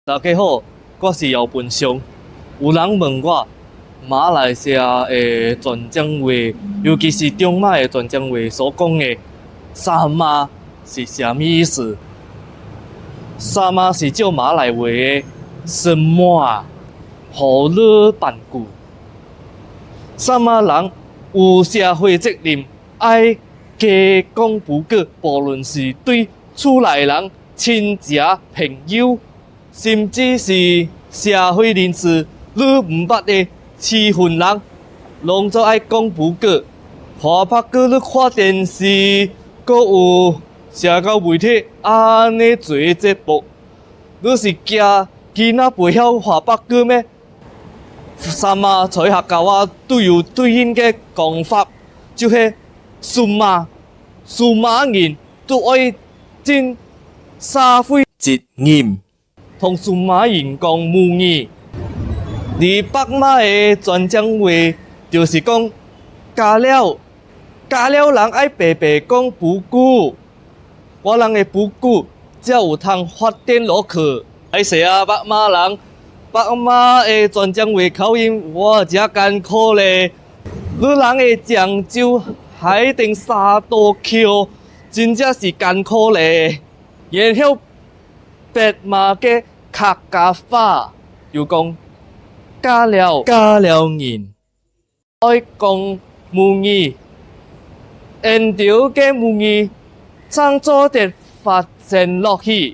大家好，我是姚本雄。有人問我馬來西亞的泉漳話，尤其是中馬的泉漳話所講的“sama”是啥物意思？sama 是照馬來話的 semua，予你辦句。啥物人有社會責任，愛加講補句，無論是對厝內人、親戚、朋友，甚至是社會人士，你毋捌的市份人，攏總愛講補句。華北閣你看電視，閣有社交媒體按呢做節目，你是驚囡仔袂曉華北語咩？sama 在客家話都有對應的講法，就是數碼數碼人都愛盡社會責任。同數碼人講母語，而北馬的泉漳話就是講加了加了人愛白白講補句，我人的補句才有通發展落去。歹勢啊，北馬人，北馬的泉漳話口音，我誠艱苦咧。你人的漳州海頂沙多橋，真正是艱苦咧。然後白馬嘅客家話又講加了加了人愛講母語，沿著嘅母語創造得發展落去。